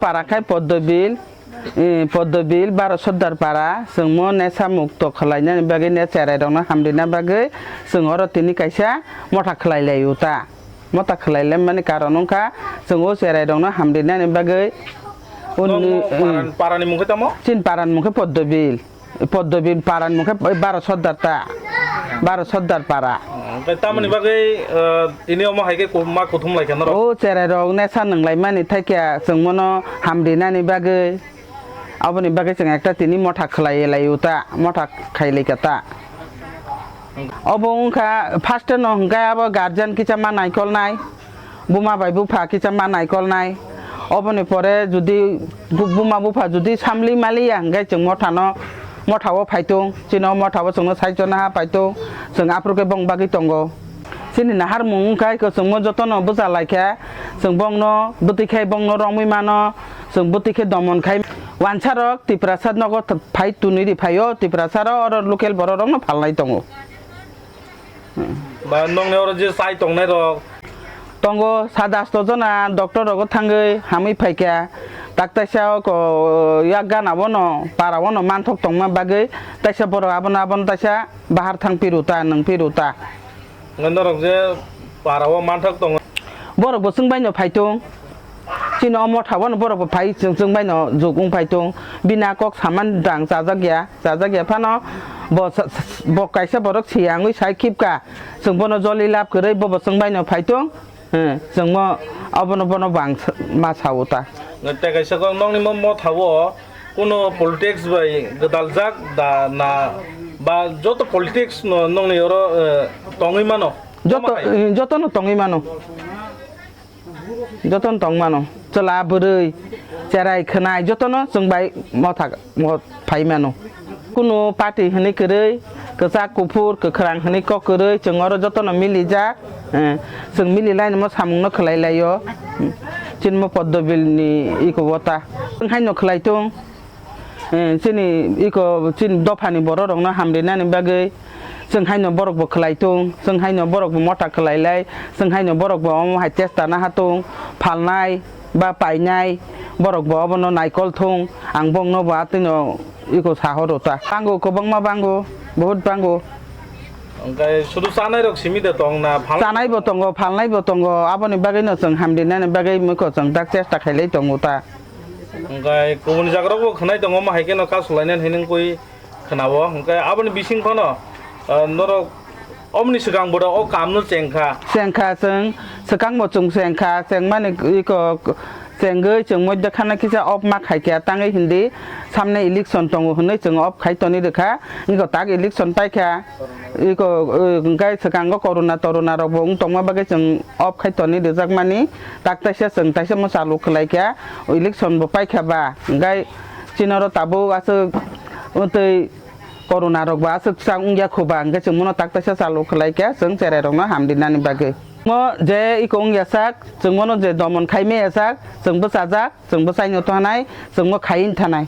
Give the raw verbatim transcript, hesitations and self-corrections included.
Para khai Poddobil, eh, Poddobil, Baro Sordar para, chwngmo nesa mukto khwlainani bagwi, ne cherai rokno hamrina bagwi, chwng oro tini kaisa motha khwlai lai o ta. Motha khwlai lai mani karon wngkha, chwng o cherai rokno hamrinani bagwi. Nokno Unni, paran-, eh, parani mung khe tamo? Chin parani mung khe Poddobil. Poddobil parani mung khe Baro Sordar ta. Baro Sordar para. Hmm, tei tamoni bagwi, eh, tini omo hai khe ku-, ma kuthum lai kha norok? O cherai rok nesa nwnglai mani thai khe chwng mono hamrinani bagwi. Aboni bagwi chwng ekta tini motha khwlai lai o ta, motha khai lai kha ta. Obo wngkha first no hwnkhe abo guardian kisa ma naikolnai. Buma bai bupha kisa ma naikolnai. Oboni pore jodi bu-, buma bupha jodi samli maliya hwnkhe chwng mothano, mothao phaitung, chini o mothao chwngno saichona ha phaitung, chwng aphuru khe bong bagwi tongo. Chini naharmung wngkha eko chwngmo jotono bwcha laikha, chwng bongno bwtwi khai bongno romwi mano, chwng bwtwi khe domon khai. Wansarok Tiprasa nogo th-, phai tunwi ri phaio, Tiprasarok oro local bororokno phalnai tongo. Ba nongni oro je chai tongnai rok? Tongo, sa das to jona doctor rogo thangwi hamwi phaikha. Tak taisa o ko yak gana bono, para bono manthok tongma bagwi taisa borok abono, abono taisa bahar thang piru ta, nwng piru ta. Norok je para o manthok tongo. Borok bo chwng baino phaitung. Chini o motha bono borok bo phai chwng, chwng baino jug wng phaitung. Bini a kok saman dang chajak ya, chajak ya phano bo sa-, bo kaisa borok siyangwi sai khibka. Chwng bono joli lab kwrwi bo bo chwng baino phaitung. Eh, chwng mo abono bono bang ma sao ta. Tei kaisa kok nokni mo motha o kuno politics bai gwdaljak da na ba joto politics no nokni oro, eh, tongwi mano? Joto, Tamo hai? Eh, joto no tongwi mano. Jotono tong mano, chwla, bwrwi, cherai, khwnai jotono chwng bai motha, mo-, phai mano. Kunu party hwnwi kwrwi, kwchak, kuphur, kwkhwrang hwnwi kok kwrwi, chwng oro jotono milijak, eh, chwng mililainimo samungno khwlai laio, hmm, chini mo Poddobilni iko o ta. Chwng haino khwlai tung. Eh, chini iko chini dophani borok rokno hamrinani bagwi chwng haino borok bo khwlai tung, chwng haino borok bo motha khwlai lai, chwng haino borok bo omo hai chesta naha tung, phalnai ba painai borok bo obono naikol thung, ang bongno bo atwino iko sahoro ta. Bango, kwbangma bango, bahut bango. Hwnkhe sudu chanai rok simi de tong na, phalnai Chanai bo tongo, phalnai bo tongo, aboni bagwino chwng hamrinani bagwi muikwthwng dak chesta khailai tongo ta. Hwnkhe kubuni jaga rok bo khwnai tongo, omo hai kheno kasu lainani hinwi wngwi khwnao. Hwnkhe aboni bising phano, ah, norok omoni swkang boda o kamno chengkha. Chengkha chwng, swkangbo chwng chengkha, chengmani iko chengwi chwng moidya khana kisa off ma khaikha tangwi hindi samne election tongo hinwi chwng off khai toni rwkha. Iko tak election paikha. Iko, eh, hwnkhe swkango corona torona rokbo wng tongma bagwi chwng off khai toni rwjakmani, tak taisa chwng taisa mo chalu khwlaikha, election bo paikha ba, hwnkhe chini oro tabuk aswk tei corona rokbo aswk chang wngya kho ba, hwnkhe chwng mono tak taisa chalu khwlaikha chwng cherai rokno hamrinani bagwi. Mo je iko wngya sak, chwng mono je domon khai maya sak, chwng bwchajak, chwng bwchaino thanai, chwng mo khai thanai.